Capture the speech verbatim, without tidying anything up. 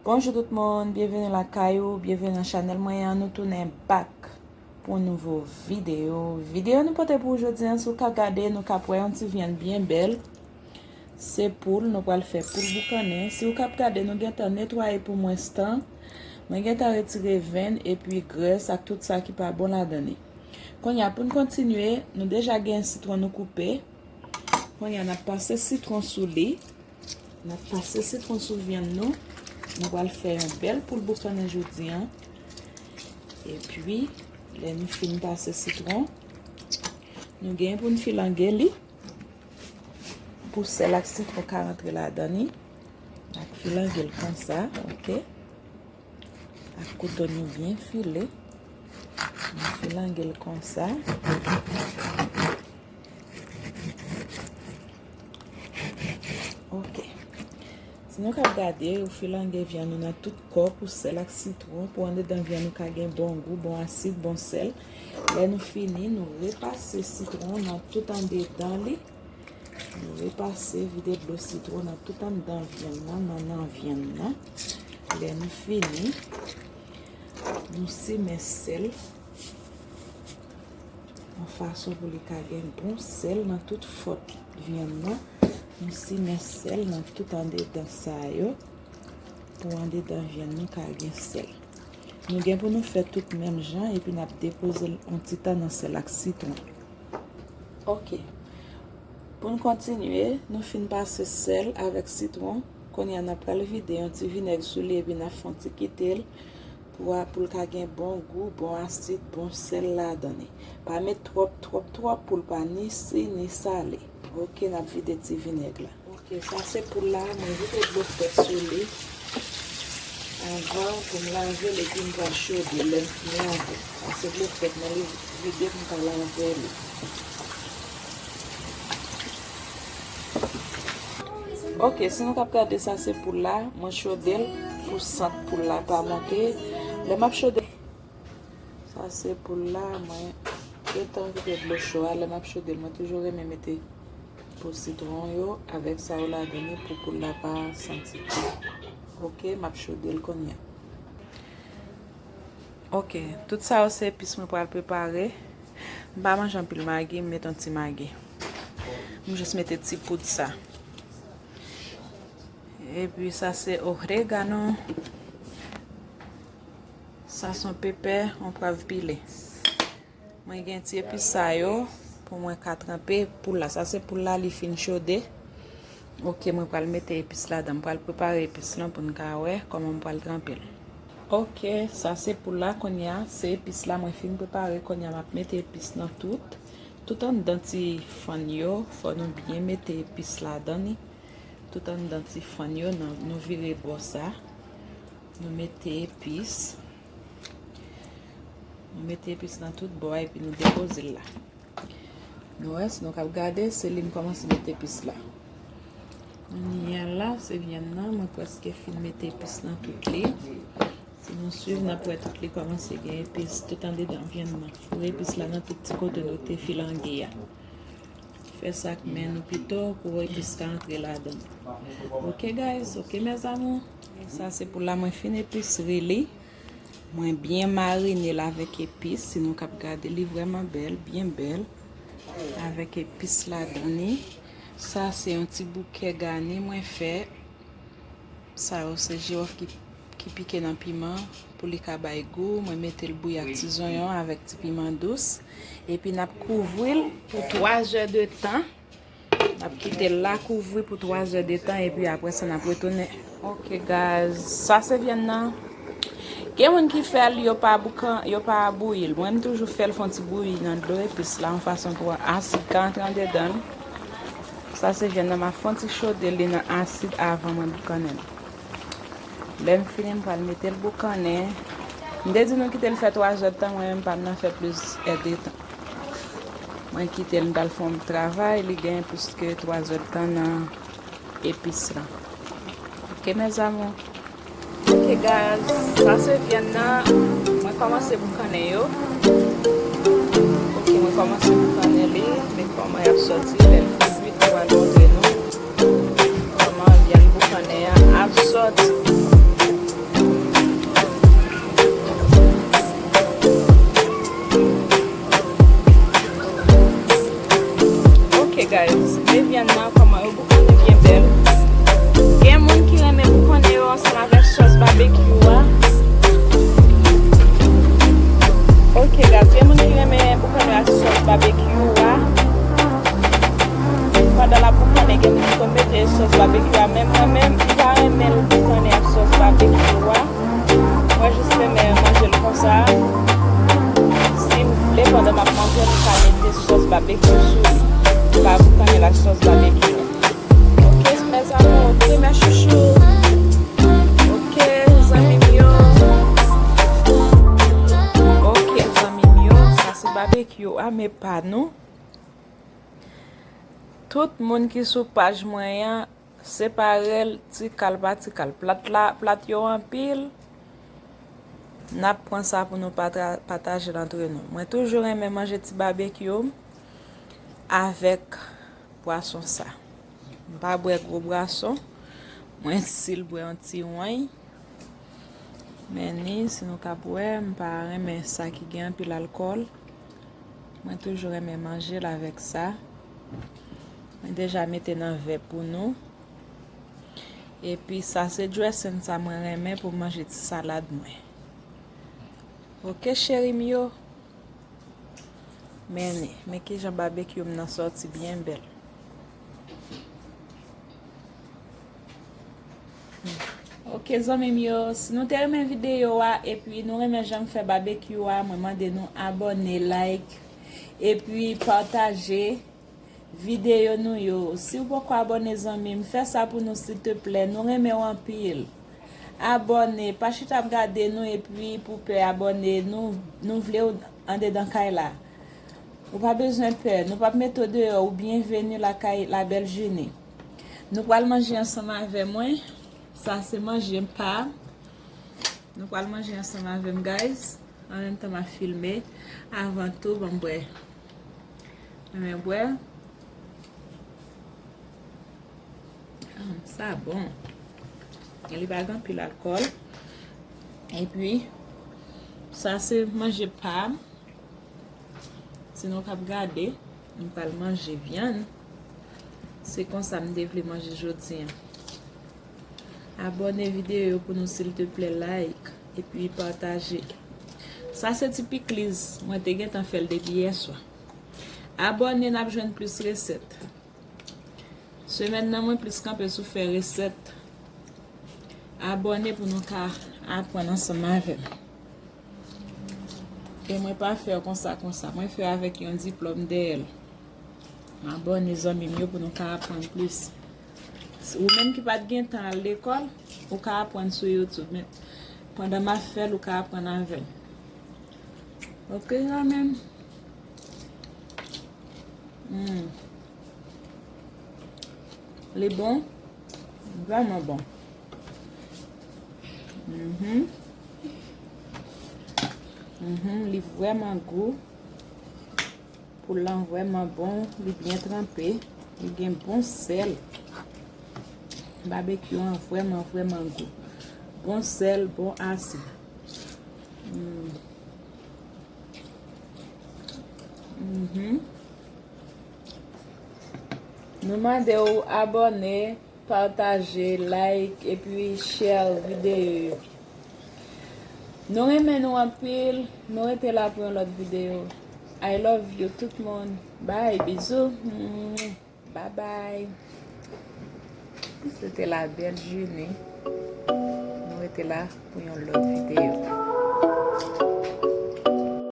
Bonjou tout moun, byenveni lakay ou, byenveni nan chanèl mwen an, nou tounen back pou yon nouvo videyo. Videyo nou pote pou ou jodi an, si w ka gade, nou ka wè yon ti vyann byen bèl. Se poul, nou pral fè poul boukannen. Si w k ap gade, nou gentan netwaye pou mwen stan. Mwen gentan retire venn epi grès ak tout sa ki pa bon ladan li. Kounye a, pou n kontinye, nou deja gen sitwon nou koupe. Kounye a, n ap pase sitwon sou li. N ap pase sitwon sou vyann nou. Nou pral fè yon bèl poul boukannen jodi an. Epi, lè nou fin pase sitwon, nou gen pou n filange li. Pou sèl ak sitwon ka rantre ladan li. N ap filange l konsa, oke. Ak kouto nou byen file. Nou filange l konsa. Oke. Si nou k ap gade, ou filange vyann ou nan tout kò pou sèl ak sitwon, pou andedan vyann ou ka gen bon gou, bon asid, bon sèl. Lè nou fini, nou repase sitwon nan tout andedan li. Nou repase, vide dlo sitwon nan tout anndan vyann nan, nan, nan vyann nan. Lè nou fini, nou simen sèl yon fason pou li ka gen bon sèl nan tout fòt vyann nan. Nou simen sèl nan tout andedan sa yo pou andedan vyann nou ka gen sèl. Nou gen pou nou fè tout menm jan epi n ap depoze l yon ti tan nan sèl ak sitwon. Oke. Pou n kontinye, nou fin pase sèl avèk sitwon. Kounye a, n ap pral vide yon ti vinèg sou li epi n ap fè yon ti kite l pou a, pou l ka gen bon gou, bon asid, bon sèl ladan li. Pa met twòp, twòp, twòp pou l pa ni si ni sale. Oke, n ap vide ti vinèg la. Oke, sa se poul la, mwen vide dlo frèt sou li. Anvan pou m lave l epi m pral chode lè m fin lave. Pase dlo frèt nan li vide pou m ka lave li. Oke, si nou k ap gade sa se poul la, mwen chode l pou sant poul la pa monte. Lè m ap chode, sa se poul la, mwen gentan kite dlo cho a, lè m ap chode l, mwen toujou renmen mete po sitwon yo avèk sa yo ladan li pou poul la pa santi. Oke, m ap chode l kounye a. Oke, tout sa yo se epis mwen pral prepare. M pa manje anpil magi, m met yon ti magi. M jis mete ti poud sa. Epi sa se oregano. Sa se yon pepè, yon pwav pile. Mwen gen ti epis sa yo pou mwen ka tranpe poul la. Sa se poul la, li fin chode. Oke, mwen pral mete epis ladan. M pral prepare epis lan pou n ka wè kòman m pral tranpe l. Oke, sa se poul la kounye a. Se epis la mwen fin prepare. Kounye a m ap mete epis nan tout. Tout anndan ti fann yo, fò nou byen mete epis ladan li. Tout anndan ti fann yo, nou, nou vire bò sa. Nou mete epis. Nou mete epis nan tout bò a epi nou depoze l la. Nou wè, si nou k ap gade, se li m kòmanse mete epis la. Kounye a la, se vyann nan, mwen prèske fin mete epis nan tout li. Si nou swiv, n ap wè tout li kòmanse gen epis tout andedan vyann nan. Foure epis la nan tout ti kote nou te filange a. Fè sa ak men nou pito pou epis ka antre ladan. Oke, guys, oke, mes amours. Sa se poul la, mwen fin epis ri li. Mwen byen marine l avèk epis, si nou k ap gade, li vrèman bèl, byen bèl. Avèk epis ladan li. Sa se yon ti bouke gani mwen fè. Sa yo se jiwòf ki, ki pike nan piman pou li ka bay gou. Mwen mete l bouyi ak ti zonyon avèk ti piman dous. Epi n ap kouvri l pou twa zè de tan. N ap kite l la kouvri pou twa zè de tan epi apre sa n ap retounen. Oke, guys, sa se vyann nan. Gen moun ki fè l, yo pa boukan, yo pa bouyi l. Mwen, m toujou fè l fè yon ti bouyi nan dlo epis la, yon fason pou asid ka antre andedan l. Sa se vyann nan, m ap fè yon ti chode li nan asid avan mwen boukannen l. Lè m fini, m pral mete l boukannen. M te di nou kite l fè twa zè de tan, mwen menm pa m nan fè plis èdtan. Mwen kite l, m t al fè yon travay, li gen plis ke twa zè de tan nan epis lan. Oke, mes amours. Oke, guys, sa se vyann nan. Mwen kòmanse boukannen yo. Oke, mwen kòmanse boukannen li. Men kòman y ap sòti, lè l fin kwit, mwen pral montre nou kòman vyann boukannen an ap sòti. pa nou. Tout moun ki sou paj mwen an, separe l ti kal pa ti kal. Plat la, plat yo anpil. N ap pran sa pou nou pata-, pataje l antre nou. Mwen toujou renmen manje ti babekyou m avèk pwason sa. M pa bwè gwo bwason. Mwen sil bwè yon ti wany. Men ni, si nou ka bwè, m pa renmen sa ki gen anpil alkòl. Mwen toujou renmen manje l avèk sa. Mwen deja mete nan vè pou nou. Epi sa se dressing sa mwen renmen pou manje ti salad mwen. Oke, cheri m yo. Men, men kijan babekyou m nan sòti byen bèl. Oke, zanmi m yo, si nou te renmen videyo a, epi nou renmen jan m fè babekyou a, mwen mande nou abòne, like, epi pataje videyo nou yo. Si w poko abòne, zanmi m, fè sa pou nou, silteplè. Nou renmen w anpil. Abòne, pa chita ap gade nou epi pou pè abòne. Nou, nou vle w andedan kay la. Ou pa bezwen pè. Nou p ap mete w deyò. Ou byenveni lakay La Belle Junie. Nou pral manje ansanm avè mwen. Sa se manje pa m. Nou pral manje ansanm avè m, guys. An menm tan m ap filme. Avan tou, ban m bwè. Renmen bwè. Ah, sa bon. Li pa gen anpil alkòl. Epi, sa se manje pa m. Si nou k ap gade, m pral manje vyann. Se konsa m te vle manje jodi a. Abòne videyo yo pou nou, silteplè, like, epi pataje. Sa se ti pikliz, mwen te gentan fè l depi yèswa. Abòne, n ap jwenn plis resèt. Semèn nan, mwen plis kanpe sou fè resèt. Abòne pou nou ka aprann ansanm avè m. E mwen pa fè konsa, konsa. Mwen fè avèk yon diplòm dèyè l. Abòne, zanmi m yo, pou nou ka aprann plis. Ou menm ki pa t gen tan al lekòl, ou ka aprann sou YouTube. Men pandan m ap fè l, ou ka aprann avè m. Oke, zanmi m. Hmm. Li bon? Vrèman bon. Mhm. Mhm, li vrèman gou. Poul lan vrèman bon, li byen tranpe. Li gen bon sèl. Babekyou an vrèman, vrèman gou. Bon sèl, bon asid. Hmm. Mhm. Nou mande w abòne, pataje, like, epi share videyo yo. Nou renmen nou anpil. Nou rete la pou yon lòt videyo. I love you tout moun. Bye, bizou. Mwah. Bye bye. Se te La Belle Junie. Nou rete la pou yon lòt videyo.